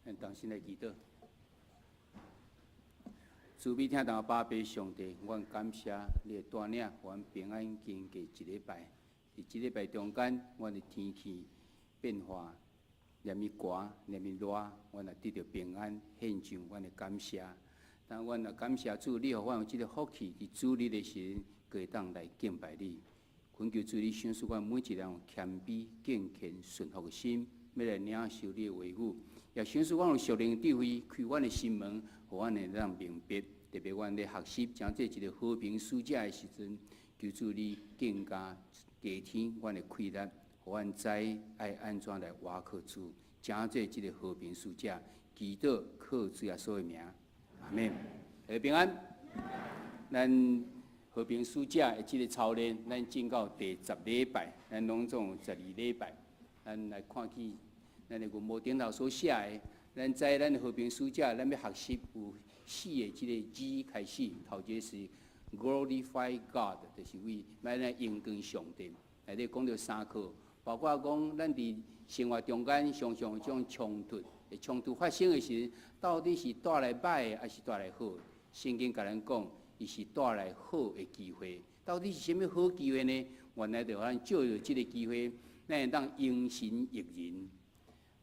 咱同心來祈禱。慈悲疼痛阿爸上帝，阮感謝你的帶領，阮平安經過一禮拜。佇這禮拜中間，阮的天氣變化，連咪寒，連咪熱，阮也得著平安，獻上阮的感謝。但阮也感謝主，你予阮有這个福氣，佇主日的時陣，會當來敬拜你。懇求主，你賞賜阮每一個人有謙卑、敬虔、順服的心，欲來領受你的話語，也賞賜阮有屬靈智慧，開阮的心門，予阮會當明白。特別阮咧學習成做一个和平使者的時陣，求主你更加加添阮的氣力，予阮知愛按怎來倚靠主，成做這个和平使者。祈禱靠主耶穌的名，阿們。大家平安。咱和平使者的這个操練，咱進到第十禮拜，咱攏總有12禮拜。咱來看見咱的銀幕頂頭所寫的，咱知咱的和平使者，咱欲學習有四个這个 G 開始，頭一个是 Glorify God，就是為欲來榮光上帝。內底講著三課，包括講咱佇生活中間常常有這種衝突，衝突發生的時，到底是帶來歹的，還是帶來好的？聖經共咱講，伊是帶來好的機會。到底是啥物好機會呢？原來就咱藉著這个機會，咱會當榮神益人。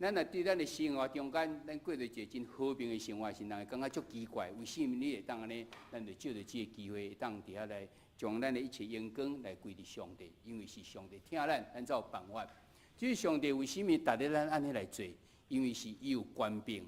咱若佇咱的生活中間，咱過著一个真和平的生活時，人會感覺足奇怪，為啥物你會當按呢？咱就藉著這个機會，會當佇遐來將咱的一切榮光來歸佇上帝，因為是上帝疼咱，咱才有辦法。至於上帝為啥物值得咱按呢來做？因為是伊有權柄，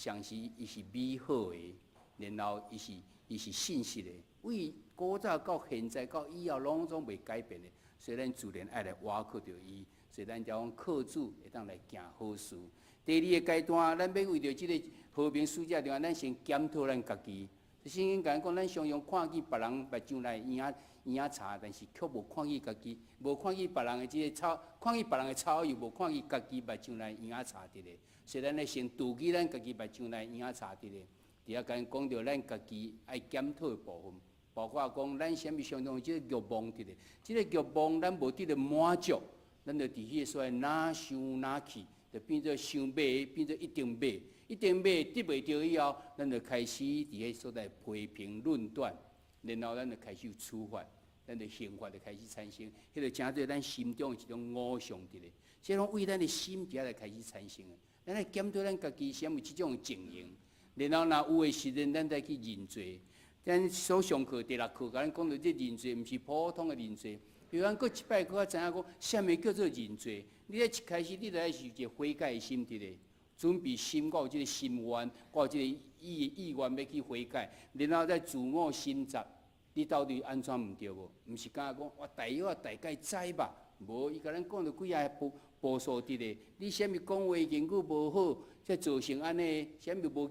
同時伊是美好的，然後伊是信實的，為古早到現在到以後，攏總袂改變的。所以咱自然愛來倚靠著伊，所以咱才講靠主會當來行好事。第二个階段，咱欲為著這个和平使者，咱先檢討咱家己。聖經共咱講，咱常常看見別人目睭內嬰仔嬰仔柴，但是卻無看見家己，無看見別人的這个草，看見別人的草又無看見家己目睭內嬰仔柴佇咧。所以咱愛先除去咱家己目睭內嬰仔柴佇咧。佇遐共咱講著咱家己愛檢討的部分，包括講咱啥物相當有這个欲望佇咧，這个欲望咱無得著滿足，咱就佇彼个所在哪想哪去，就變做想買，變做一定買，一定買得袂著以後，咱就開始佇彼所在批評論斷，然後咱就開始有處罰，咱的刑罰就開始產生，彼個成做咱心中的一種偶像佇咧，這攏為咱的心佇遐來開始產生的。咱來檢討咱家己啥物這種情形，然後若有的時陣，咱再去認罪。咱所上課第六課，共咱講著這認罪，毋是普通的認罪。比如咱閣一擺閣較知影講，啥物叫做認罪？你咧一開始，你就愛是一個悔改的心佇咧，準備心，閣有這个心願，閣有這个意願欲去悔改，然後再自我審查，你到底按怎毋對無？毋是敢若講我大約大概知吧？無，伊共咱講著幾仔步步數佇咧，你啥物講話言語無好，才造成按呢？啥物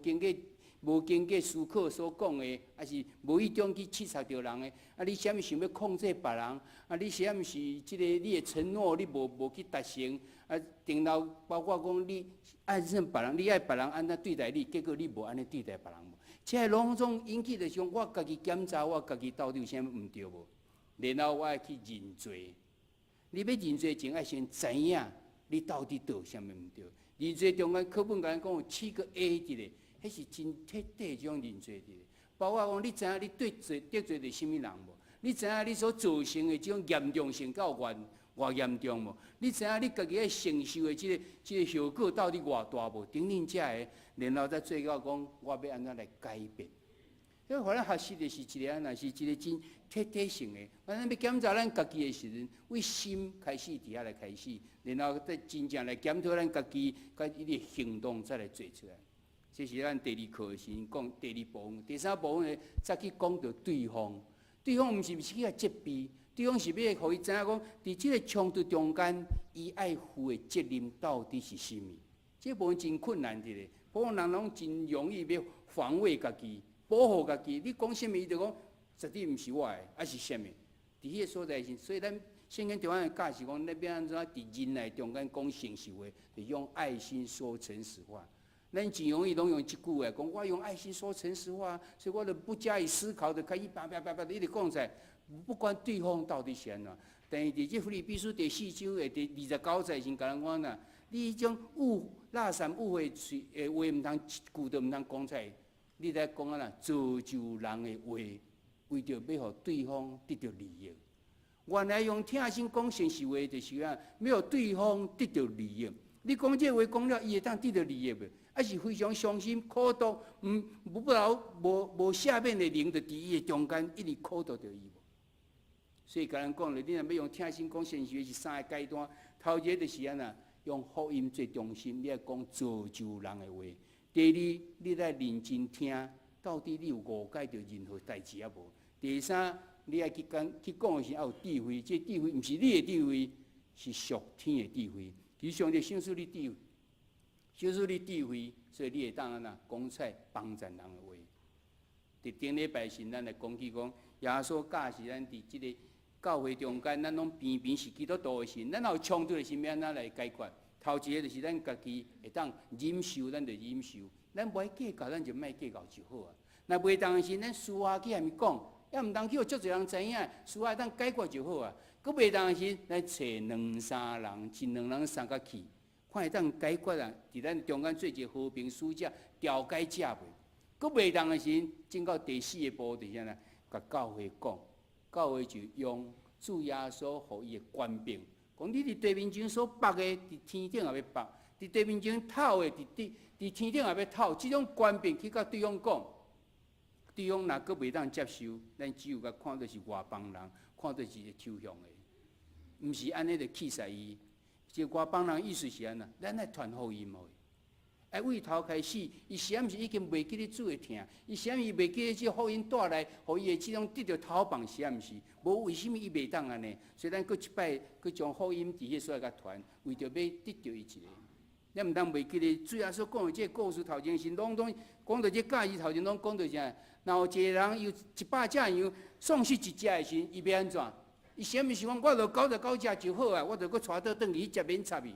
無經過思考所講的，抑是無意中去刺插著人的？啊，你啥物想欲控制別人？啊，你啥物是這个你的承諾你無去達成？啊，然後包括講你愛恨別人，你愛別人按怎對待你，結果你無按呢對待別人無？這攏總引起就是講，我家己檢查我家己到底有啥物毋對無？然後我愛去認罪。你欲認罪前，愛先知影你到底做啥物毋對。認罪中間課本共咱講有七個 A 佇咧，彼是真徹底這種認罪佇咧。包括講你知影你得罪著啥物人無？你知影你所造成的這種嚴重性夠偌偌嚴重無？你知影你家己愛承受的這個後果到底偌大無？等等這个，然後再最後講，我欲按怎來改變？所以，予咱學習的是一個按怎，是一個真徹底性的。反正欲檢查咱家己的時陣，為心開始佇遐來開始，然後再真正來檢討咱家己，佮伊個行動再來做出來。這是咱第二課的時陣講第二部分，第三部分呢，再去講著對方。對方毋是去共責備，對方是欲予伊知影講，佇這个衝突中間，伊愛負的責任到底是啥物？這部分真困難佇咧，普通人攏真容易欲防衛家己，保護家己。你講啥物，伊就講絕對毋是我的，抑是啥物？佇彼个所在時，所以咱聖經中間的教示講，咱欲按怎佇忍耐中間講誠實話，就用愛心說誠實話。咱真容易攏用這句話講，我用愛心說誠實話，所以我就不加以思考就開始叭叭叭叭一直講出來，不管對方到底是按怎。但是佇這腓立比書第四章的第29節時，共咱講啦，你彼種污垃圾污穢喙的話，毋通一句都毋通講出來。你來講按怎造就人的話，為著欲予對方得著利益。原來用疼心講誠實話，就是按怎，欲予對方得著利益。你講這話講了，伊會當得著利益袂？抑是非常傷心苦毒，毋無不老無無赦免的靈，就佇伊的中間一直苦毒著伊無。所以共咱講咧，你若欲用疼心講誠實話是三个階段。頭一个就是按怎，用福音做中心，你愛講造就人的話。第二，你愛認真聽，到底你有誤解著任何代誌抑無？第三，你愛去講去講的時愛有智慧，這智慧毋是你的智慧，是屬天的智慧。其實上帝賞賜你智慧，賞賜你智慧，所以你會當按怎講出來幫贊人的話。佇頂禮拜時，咱來講起講，耶穌教示咱佇這個教會中間，咱攏平平是基督徒的時，咱若有衝突的時，欲按怎來解決？頭一个就是咱家己會當忍受，咱就忍受；咱無愛計較，咱就莫計較就好啊。若袂當的時，咱私下去共伊講，也毋通去予足濟人知影，私下會當解決就好啊。閣袂當的時，咱揣兩三人，一兩人相佮去，看會當解決啊。佇咱中間做一個和平使者、調解者袂？閣袂當的時，進到第四个步就是按怎，共教會講，教會就用主耶穌予伊的權柄，講你佇地面上所縛的，佇天頂也欲縛；佇地面上透的，佇地佇天頂也欲透。這種權柄去共對方講，對方若閣袂當接受，咱只有共看做是外邦人，看做是一個抽象的，毋是按呢就氣死伊。這外邦人意思是按怎？咱愛傳福音予伊。愛為頭開始，伊是毋是已經袂記得主的疼？伊是毋是袂記得這福音帶來，予伊的這種得著頭放是毋是？無為啥物伊袂當按呢？所以咱閣一擺，閣將福音佇彼所在共傳，為著欲得著伊一个。咱毋通袂記得主耶穌講的這個故事頭前時，攏總講著這教義頭前攏講著啥？若有一個人有100隻羊，喪失一隻的時，伊欲按怎？伊是毋是講我著99隻就好啊？我著閣帶倒轉去，彼隻免插伊。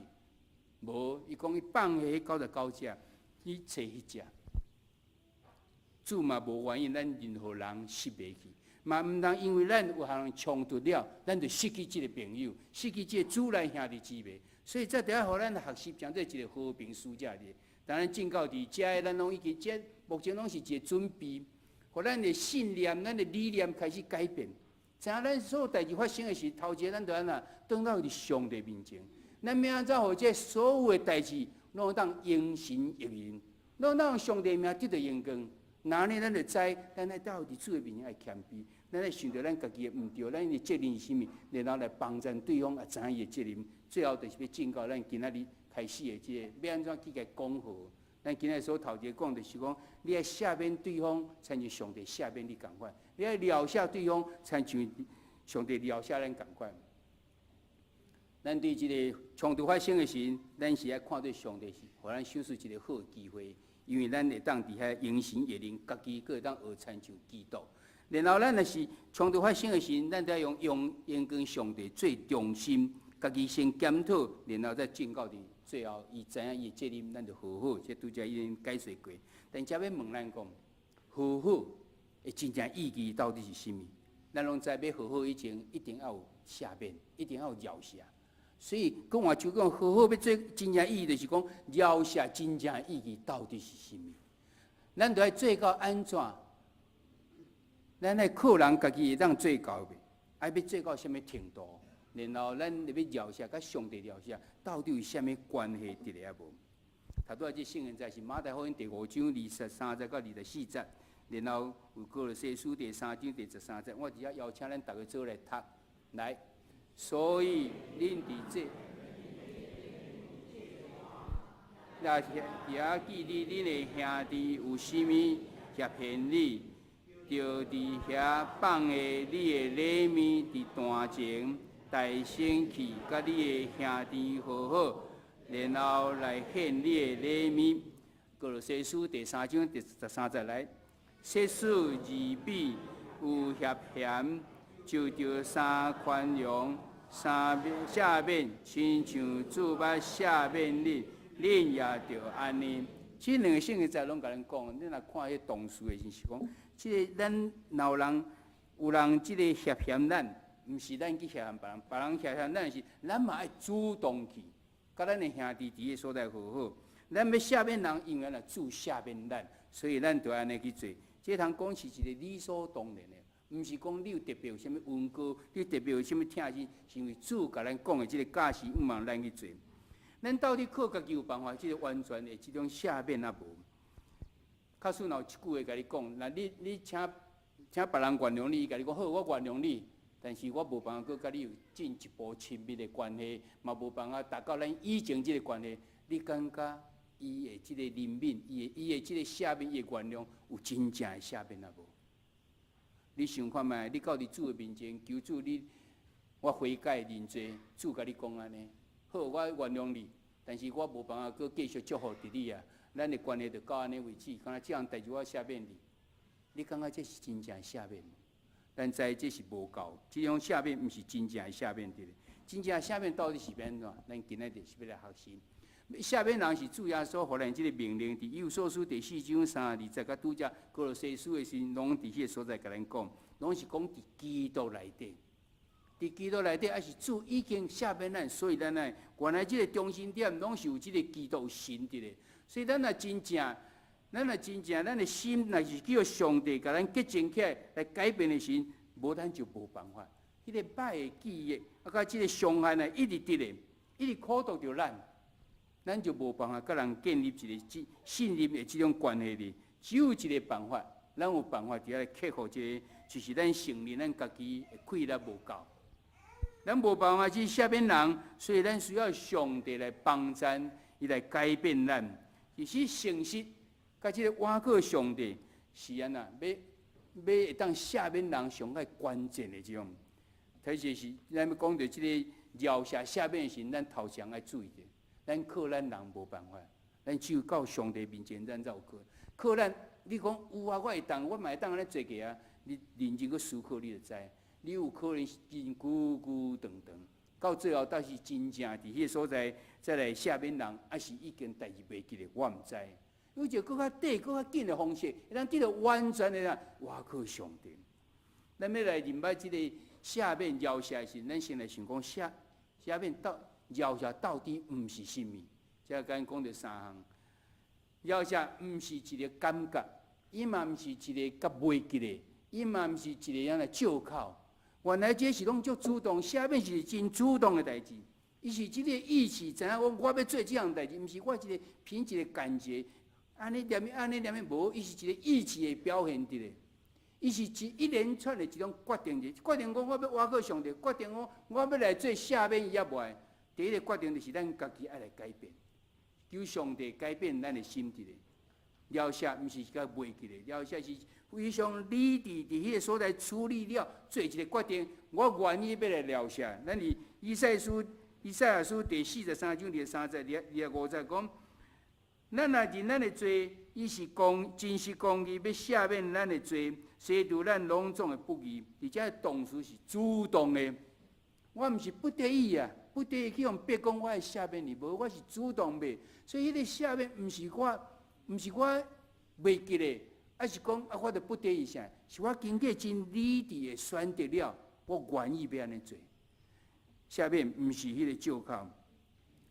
無，伊講伊放下彼99隻，去揣彼隻。主嘛無願意咱任何人失袂去，嘛毋通因為咱有予人衝突了，咱就失去這個朋友，失去這個主內兄弟姊妹。所以這著愛予咱學習，成做一個和平使者咧。當咱進到佇遮，咱攏已經這目前攏是一個準備，予咱的信念、咱的理念開始改變。知影咱所有代誌發生的時，頭一个咱著按怎轉到佇上帝面前。咱欲按怎予這所有的代誌，攏當榮神益人，攏當上帝名得著榮光。那按呢，咱就知，咱愛到佇主的面前愛謙卑，咱愛想著咱家己的毋對，咱的責任是啥物，然後來幫贊對方，也知影伊的責任。最後就是欲進到咱今仔日開始的這个，欲按怎去共講和。咱今仔日所頭一个講就是講，你愛赦免對方，親像上帝赦免你仝款；你愛饒赦對方，親像上帝饒赦咱仝款。咱對這个衝突發生的時，咱是愛看做上帝是予咱賞賜一個好機會，因為咱會當佇遐榮神益人，家己閣會當學親像基督。然後咱若是衝突發生的時，咱著愛用榮光上帝做中心，家己先檢討，然後再進到佇最後，伊知影伊的責任，咱就和好。這拄才已經解釋過。但遮欲問咱講，和好的真正意義到底是啥物？咱攏知欲和好以前，一定要有赦免，一定要有饒赦。所以講話就講和好欲做真正意義，就是講饒赦真正意義到底是啥物？咱著愛做到按怎？咱愛靠人家己會當做到袂？愛欲做到啥物程度？然後咱欲饒赦，佮上帝饒赦，到底有啥物關係佇咧抑無？頭拄仔這聖經節是馬太福音第五章23節到24節，然後有歌羅西書第三章第13節。我佇遮邀請咱逐家做來讀來。所以恁佇這，若是也記得恁的兄弟有啥物脅迫你，就佇遐放下你的禮物佇壇前，代先去佮你的兄弟和好，然後來獻你的禮物。歌羅西書第三章第十三節來，設使二彼有脅嫌，就著三寬容、三赦免，親像主捌赦免你，恁也著按呢。這兩個聖經節攏共咱講，你若看彼同事的時是講，這个咱若有人有人這個脅嫌咱，毋是咱去脅嫌別人，別人脅嫌咱時，咱嘛愛主動去。佮咱的兄弟佇个所在和好。咱欲赦免人，因為咱主赦免咱，所以咱就按呢去做。這通講是一個理所當然的，毋是講你有特別有啥物恩膏，你特別有啥物疼惜，是因為主共咱講的這個教示，向望咱去做。咱到底靠家己有辦法，這個完全的這種赦免抑無？假使若有一句話共你講，若你請別人原諒你，伊共你講好，我原諒你，但是我無辦法閣佮你有進一步親密的關係，嘛無辦法達到咱以前這個關係。你感覺伊的這個憐憫，伊的這個赦免，伊的原諒，有真正的赦免抑無？你想看覓？你到佇主的面前求主你，我悔改認罪，主共你講按呢，好，我原諒你，但是我無辦法閣繼續祝福佇你啊。咱的關係就到按呢為止，敢若這項代誌我赦免你，你感覺這是真正的赦免無？咱知這是無夠，這種赦免毋是真正的赦免佇咧。真正的赦免到底是欲按怎？咱今仔日就是欲來學習。赦免人是主耶穌予咱這個命令，佇以弗所書第四章32節，佮拄才歌羅西書的時陣，攏佇彼個所在共咱講，攏是講佇基督內底，佇基督內底，抑是主已經赦免咱，所以咱愛原來這個中心點攏是有這個基督神佇咧。所以咱若真正，咱若真正，咱的心若是叫上帝共咱潔淨起來，來改變的時，無咱就無辦法。彼個歹的記憶，啊，佮這個傷害呢，一直佇咧，一直苦毒著咱，咱就無辦法佮人建立一個信任的這種關係咧。只有一個辦法，咱有辦法佇遐克服這個，就是咱承認咱家己的氣力無夠，咱無辦法去赦免人，所以咱需要上帝來幫咱，伊來改變咱。其實誠實，佮這個倚靠上帝是按怎，欲欲會當赦免人上較關鍵的這種。特別是咱欲講著這個饒赦赦免時，咱頭前愛注意著，咱靠咱人無辦法，咱只有到上帝面前，咱才有可能。靠咱，你講有啊，我會當，我嘛會當按呢做過啊。你認真去思考，你就知，你有可能是真久久長長，到最後，倒是真正佇彼個所在再來赦免人，抑是已經代誌袂記得，我毋知。有一個閣較短、閣較緊的方式，會當得著完全的啦，倚靠上帝。咱欲來認捌這個赦免饒赦的時，咱先來想講赦免到饒赦到底毋是啥物？這敢講著三項。饒赦毋是一個感覺，伊嘛毋是一個較袂記得，伊嘛毋是一個按怎借口。原來這是攏足主動，赦免是真主動的代誌。伊是這個意志，知影講我欲做這項代誌，毋是我一個憑一個感覺，按呢踮按呢踮無，伊是一個意志的表現佇咧。伊是一連串的一種決定，決定講我欲倚靠上帝，決定講我欲來做赦免伊抑袂。第一個決定就是咱家己愛來改變，求上帝改變咱的心佇咧。饒赦毋是較袂記得，饒赦是非常理智佇彼個所在處理了，做一個決定，我願意欲來饒赦。咱佇以賽亞書第43章23節、25節講，咱若認咱的罪，伊是公真實公義，欲赦免咱的罪，洗除咱攏總的不義。而且動詞是主動的，我毋是不得已啊，不得已去予逼講我愛赦免你，無，我是主動的。所以彼個赦免毋是我，毋是我袂記得，抑是講啊，我著不得已啥？是我經過真理智的選擇了，我願意欲按呢做。赦免毋是彼個借口，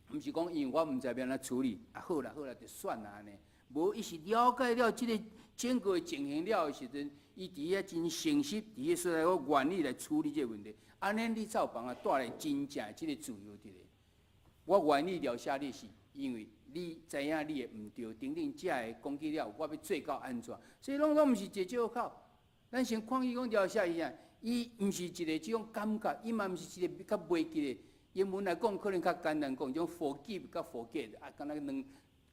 毋是講因為我毋知欲按怎處理，啊好啦好啦，就算啦按呢。無，伊是了解了這個整個情形了的時陣，伊佇遐真誠實，佇彼所在我願意來處理這個問題。按呢，你才有辦法帶來真正的這個自由佇咧。我願意饒赦你，是因為你知影你的毋對，等等，這個講起了，我欲做到按怎？所以攏攏毋是一個借口。咱先看伊講饒赦伊啊，伊毋是一個這種感覺，伊嘛毋是一個較袂記得。英文來講可能較簡單講，種 forgive 佮 forget 啊，敢若兩幾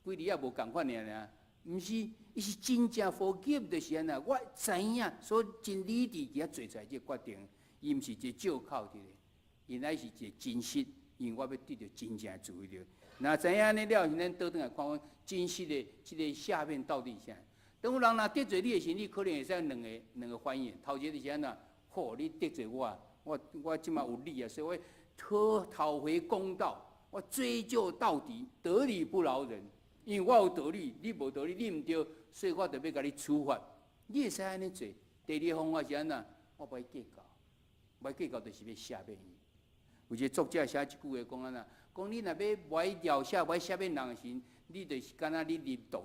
字也無仝款爾爾。毋是，伊是真正 forgive 就是按怎，我知影，所以真理智佇遐做出來這個決定，伊毋是一個借口佇咧，伊乃是一個真實，因為我欲得著真正的自由。若知影按呢了，咱倒轉來看講真實的這個赦免到底是啥？當有人若得罪你的時，你可能會使兩個反應。頭一個就是按怎，吼，你得罪我，我這馬有理啊，所以我討回公道，我追究到底，得理不饒人。因為我有道理，你無道理，你毋對，所以我就欲共你處罰。你會使按呢做。第二個方法是按怎，我無愛計較，無愛計較就是欲赦免伊。有一個作者寫一句話講按怎，講你若欲無愛饒赦、無愛赦免人的時，你就是敢若你啉毒藥。